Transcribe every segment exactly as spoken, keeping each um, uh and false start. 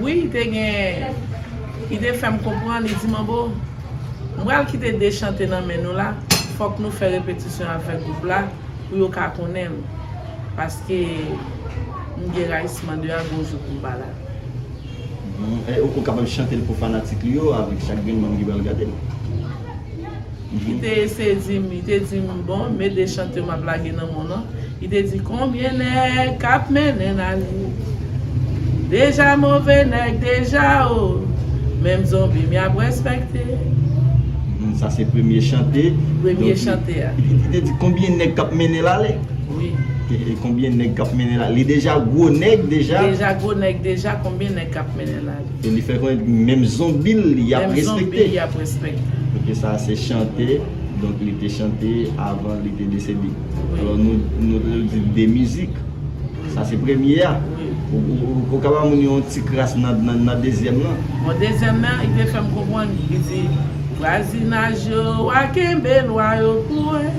Wi, li te gen, li te fè m konprann, li di, "Manbo, m pral kite de chante nan men nou la, fòk nou fè repetisyon avèk gwoup la pou yo ka konnen m, paske m gen rayisman de a gon jou pou m pa la." Mhm. E ou, ou kapab chante l pou fanatik li yo avèk chak grenn manm ki pral gade l. Li te eseye di m, li te di m, "Bon, men de chante m ap lage nan men w lan." Li te di, "Konbyen nèg k ap mennen n ale? Deja move nèg, deja o. Menm zonbi m y ap respekte." Mhm, sa se premye chante. Premye chante a. Li, li te di konbyen nèg k ap mennen l ale? Wi. E, e konbyen nèg k ap mennen l ale? Li deja gwo nèg, deja. Deja gwo nèg, deja konbyen nèg k ap mennen l ale? E li fè konnen menm zonbi l, y ap Menm zonbi respekte. Y ap respekte. Ok, sa se chante. Donk, li te chante avan li te desede. Wi. Alò, nou, nou te di de mizik. Sa se premye a. Wi. Ou, ou, ou, ou kapab moun yon ti kras nan, nan, nan dezyèm lan. Bon, dezyèm nan, li te fè m konprann, li di, "Vwazinaj yo a kenbe lwa yo pou mwen.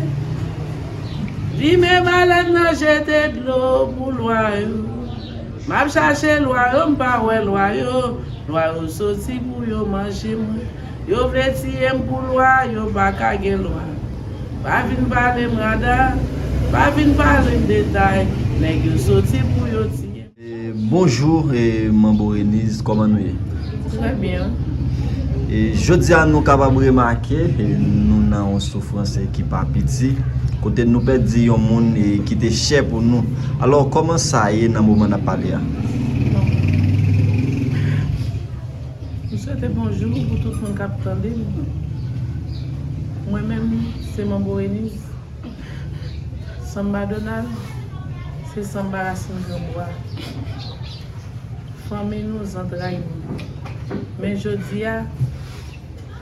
Limen balèn nan jete dlo pou lwa yo. M ap chache lwa yo, m pa wè lwa yo. Lwa yo soti pou yo manje mwen. Yo vle tiye m pou lwa, yo pa ka gen lwa. Pa vin pale m rada, pa vin pale m detay. Nèg yo soti pou yo tiye m." E, bonjou, e, Manbo Reniz, kòman nou ye? Trè byen. E, jodi a nou kapab remake, e, nou nan yon soufrans, e, ki pa piti, kote nou pèdi yon moun, e, ki te chè pou nou. Alò, kòman sa ye nan moman n ap pale a? M swete bonjou pou tout moun k ap tande m. Mwen menm, se Manbo Reniz. Sanba Donald, se sanba rasin granbwa. Fanmi nou, zantray nou. Men jodi a,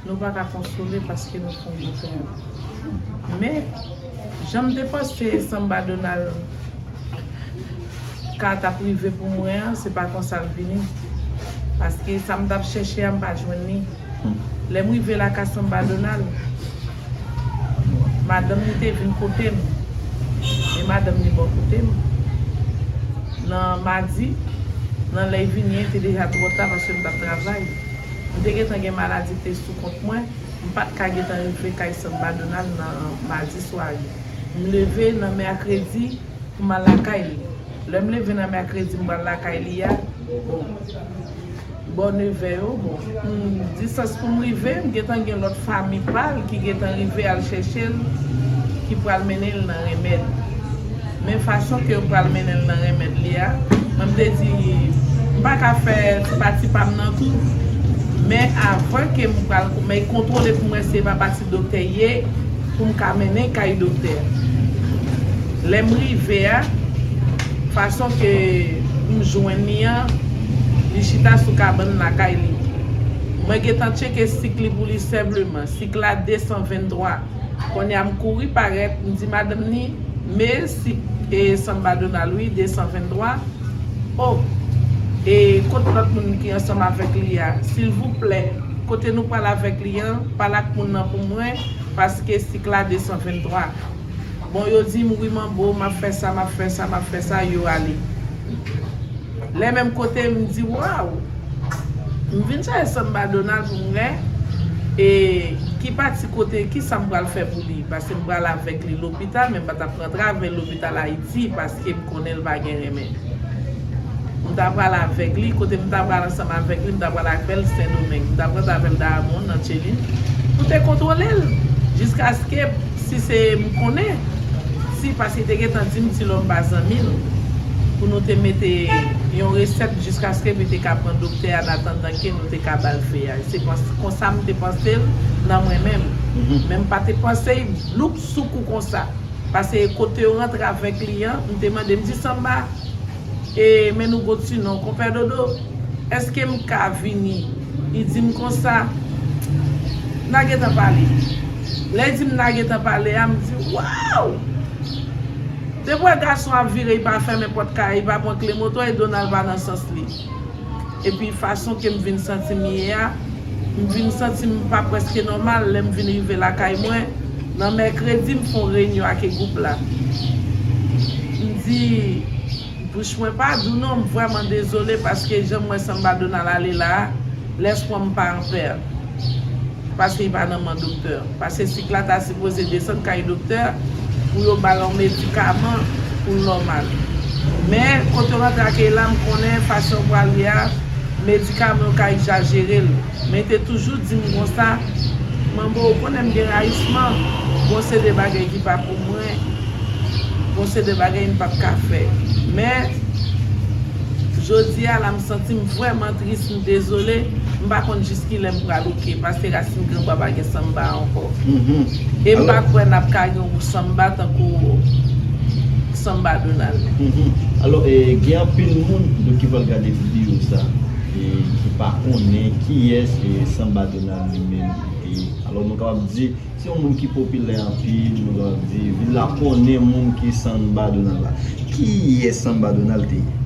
nou pa ka konsole paske nou fè yon gwo pèd. Men, jan m te panse Sanba Donald ka t ap rive pou mwen an, se pa konsa l vini. Paske sa m t ap chèche a, m pa jwenn li. Lè m rive lakay Sanba Donald, madanm li te vin kote m. E madanm li bò kote m. Nan madi, nan lè l vini an, te deja twò ta paske m t ap travay. M te gentan gen maladi ki te sou kont mwen. M pa t ka gentan rive kay Sanba Donald nan madi sware. M leve nan mèkredi pou m al lakay li. Lè m leve nan mèkredi, m pral lakay li a, bon, bò nevè yo, bon, m, distans pou m rive, m gentan gen lòt fanmi pa l ki gentan rive al chèche l, ki pral mennen l nan renmèd. Men fason ke yo pral mennen l nan renmèd li a, mwen m te di, m pa ka fè ti pati pa m nan tou. Men avan ke m pral, men kontwole pou m wè si se pa pati doktè ye, pou m ka mennen kay doktè. Lè m rive a, fason ke m jwenn li an, li chita sou kabann lakay li. Mwen gentan tcheke sik li pou li senpleman. Sik la de san venntwa. Kounye a m kouri parèt, m di madanm ni, men sik e Sanba Donald wi, de san venntwa. O, e kot lòt moun ki ansanm avèk li a? Silvouplè, kote nou pral avèk li an, pale ak moun nan pou mwen, paske sik la de san venntwa. Bon, yo di m, wi, manbo, m ap fè sa, m ap fè sa, m ap fè sa, yo ale. Lè menm kote m di, waw! M vin chache Sanba Donald pou m wè, e, ki pati kote, ki sa m pral fè pou li, paske m pral avèk li lopital, men m pa t ap rantre avè l lopital Ayiti, paske m konnen l pa gen renmen. M ta pral avèk li, kote m ta pral ansanm avèk li, m ta pral avè l Sendomeng. M ta pral avè l Dayamond, nan Tchelin, pou te kontwole l, jiskaske, si se m konnen, si, paske te gentan di m, Ti Lòm pa zanmi l, pou nou te mete yon resèt jiskaske pou te ka pran doktè a, an atandan ke nou te ka ba l fè a. Se pans-, konsa m te panse l nan mwen menm. Men m pa te panse l bloup sou kou konsa. Paske kote yo rantre avèk li an, m te mande, m di, Sanba, e, men nou gon ti non, Konpè Dodo, èske m ka vini? Li di m konsa, n a gentan pale. Lè li di m n a gentan pale a, m di, waw! Depi w wè gason ap vire, li pa fèmen pòt kay, li pa pran kle moto, e Donald pa nan sans li. Epi fason ke m vin santi m ye a, m vin santi m pa prèske nòmal lè m vin rive lakay mwen. Nan mèkredi, m fè yon reyinyon ak gwoup la. M di, m Bouch mwen pa dou non, m vrèman dezole paske jan m wè Sanba Donald ale la a, lèspwa m pa anpè. Paske li pa nan men doktè. Paske sik la ta sipoze desann kay doktè pou yo ba l yon medikaman pou l nòmal. Men, kote yo rantre ak Ela, m konnen fason yo pral ye a, medikaman yo ka egzajere l. Men te toujou di m konsa, Manbo, ou konnen m gen rayisman, gon se de bagay ki pa pou mwen, gon se de bagay m p ap ka fè. Men, jodi a la, m santi m vrèman tris, m dezole, m pa konn jis kilè m pral oke, paske rasin granbwa pa gen sanba ankò. E m pa kwè n ap ka gen yon sanba tankou Sanba Donald. Alò, e, gen anpil moun donk, ki pral gade videyo sa e ki pa konnen kiyès e Sanba Donald li menm li te ye. Alò, nou kapab di, se yon moun ki popilè anpil, nou kapab di, vil la konnen moun ki Sanba Donald la. Kiyès Sanba Donald te ye?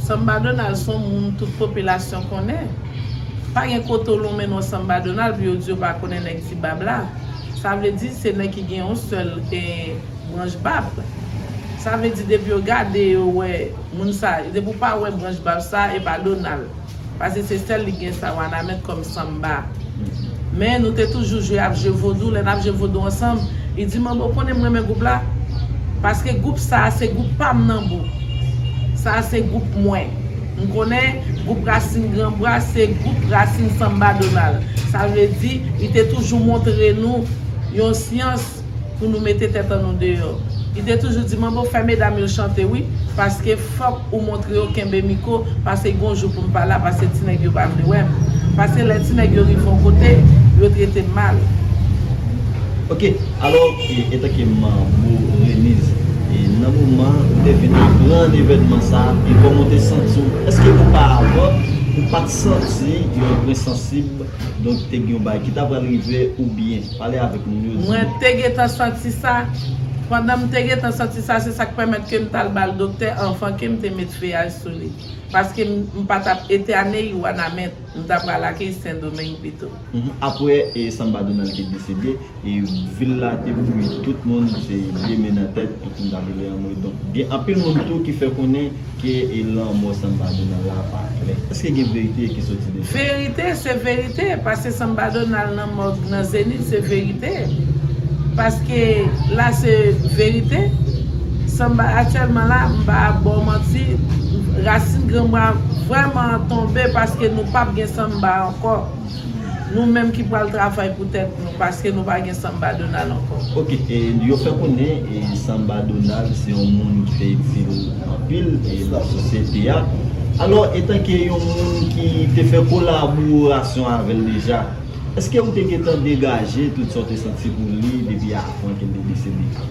Sanba Donald se yon moun tout popilasyon konnen. Pa gen kote w lonmen non Sanba Donald pou yo di yo pa konnen nèg Ti Bab la. Sa vle di se nèg ki gen yon sèl e, branch bab. Sa vle di depi yo gade yo wè moun sa, depi w pa wè branch bab sa, e pa Donald. Paske se sèl li gen sa Wanament kòm sanba. Men nou te toujou jwe ap jwe vodou, lè n ap jwe vodou ansanm, li di, Manbo, ou konnen m renmen gwoup la? Paske gwoup sa a se gwoup pa m nan bouk. Sa a se gwoup mwen. M konnen gwoup Rasin Granbwa se gwoup Rasin Sanba Donald. Sa vle di, li te toujou montre nou yon syans pou nou mete tèt an nou deyò. Li te toujou di, Manbo, fè medam yo chante wi, paske fòk ou montre yo kenbe mikwo, paske gon jou pou m pa la, paske ti nèg yo pa vle wè m. Paske lè ti nèg yo rive yon kote, yo trete m mal. Ok, alò, e, etanke manbo Reniz, e, nan moman ou te vin aprann evènman sa, e kòman ou te santi w? Èske oparavan ou pa t santi yon grenn sansib, donk te gen yon bagay ki ta pral rive oubyen? Pale avèk moun yo, di. Mwen te gentan santi sa. Pandan m te gentan santi sa, se sa k pèmèt ke m t al ba l doktè anvan ke m te met feyaj sou li. Paske m, m pa t ap etène Wanament. M ta pral akeyi Sendomeng pito. Apre e Sanba Donald te desede, e vil la te bouyi, tout moun te leve men nan tèt, tout moun t ap rele anmwe. Donk, gen anpil moun tou ki fè konnen ke e lanmò Sanba Donald la pa klè. Èske gen verite ki soti de sa? Verite, se verite, paske Sanba Donald nan mòg nan Zenith, se verite. Paske la se verite. Sanba aktyèlman la, m pa ba w manti, Rasin Granbwa vrèman tonbe paske nou p ap gen sanba ankò. Nou menm ki pral travay pou tèt nou, paske nou pa gen Sanba Donald ankò. Ok, e, yo fè konnen e, Sanba Donald se yon moun ki te itil anpil e, nan sosyete a. Alò, etanke yon moun ki te fè kolaborasyon avè l deja, èske ou te gentan degaje tout sa w te santi pou li depi avan ke l te desede?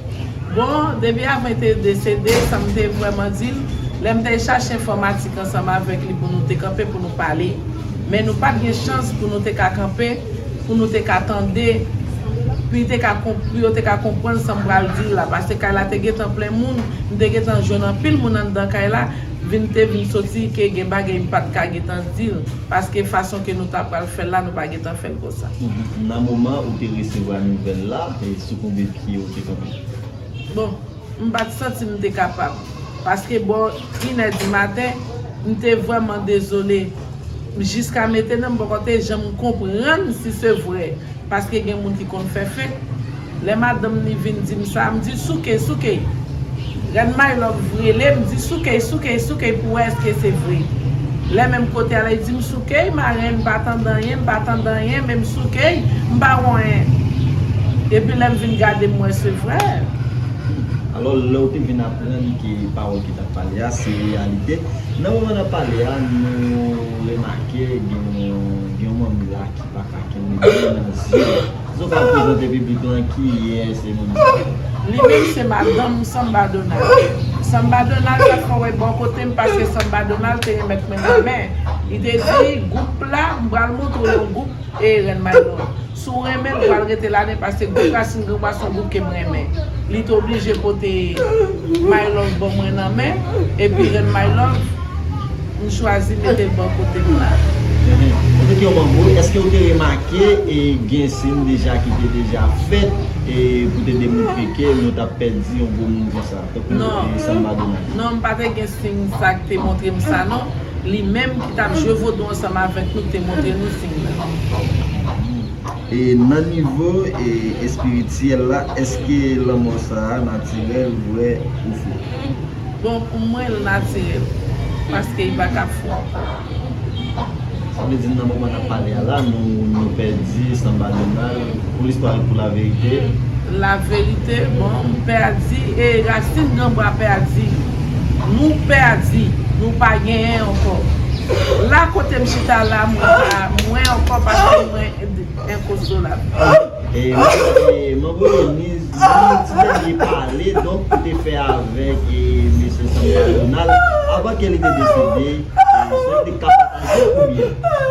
Bon, depi avan l te desede, sa m te vrèman di l, lè m te chache enfòmatik ansanm avèk li pou nou te kanpe, pou nou pale. Men nou pa t gen chans pou nou te ka kanpe, pou nou te ka tande, pou li te ka konp, pou yo te ka konprann sa m pral di l la. Paske kay la te gentan plen moun, m te gentan jwenn anpil moun anndan kay la, vin te vin soti ke gen bagay m pa t ka gentan di l. Paske fason ke nou ta pral fè l la, nou pa gentan fè l konsa. Nan moman ou te resevwa nouvèl la, e sou konbyen pye ou te kanpe? Bon, m pa t santi m te kapab. Paske bò inè di maten, m te vrèman dezole. Jiska mentnan, m poko te janm konprann si se vrè. Paske gen moun ki konn fè fek. Lè madanm li vin di m sa, m di, Soukey, Soukey. Rèn My Love rele m, di, Soukey, Soukey, Soukey, pou wè èske se vre. Lè menm kote a la, li di m, Soukey, marenn, m pa tande anyen, m pa tande anyen, men m Soukey, m pa wè anyen. Epi lè m vin gade, m wè se vrè. Alò, lè w te vin aprann ke pawòl ki t ap pale a se reyalite, nan moman n ap pale a, nou remake gen yon, gen yon manmi la ki pa ka kenbe dlo nan zye. Èske w ka prezante piblik lan kiyès e manmi sa? Li menm se madanm Sanba Donald. Sanba Donald, chak fwa w wè bò kote m pase, Sanba Donald te remèt mwen nan men. Li te di, gwoup la, m pral montre w yon gwoup e Rèn Maylon. Si w renmen l, ou pral rete ladan l, paske gwoup Rasin Granbwa se yon gwoup ke m renmen. Li te oblije pote My Love ban mwen nan men, epi Rèn My Love, m chwazi mete l bò kote m la. Ou te gen yon manbo, èske ou te remake e gen siy deja ki te deja fèt e pou te demontre ke nou t ap pèdi yon gwo moun konsa, tankou Non. e Samba Donald? Non, m pa te gen siy sa k te montre m sa non. Li menm ki t ap jwe vodou ansanm avèk nou ki te montre nou siy la. E nan nivo e espirityèl la, èske lanmò sa a natirèl, vrè ou fo? Bon, pou mwen, l natirèl. Paske li pa ka fou. Sa vle di nan moman n ap pale a la, nou, nou pèdi Samba Donald pou listwa e pou laverite. Laverite, bon, m pèdi e rasin granbwa pèdi. Nou pèdi, nou pa genyen ankò. La kote m chita la, mwen pa, mwen ankò pa gen mwen enkonsolab. E, e, manbo Deniz, nou ti dènye pale, donk, ou te fè avèk e, mesye Samba Donald, avan ke li te desede, e, si w te ka pataje oubyen?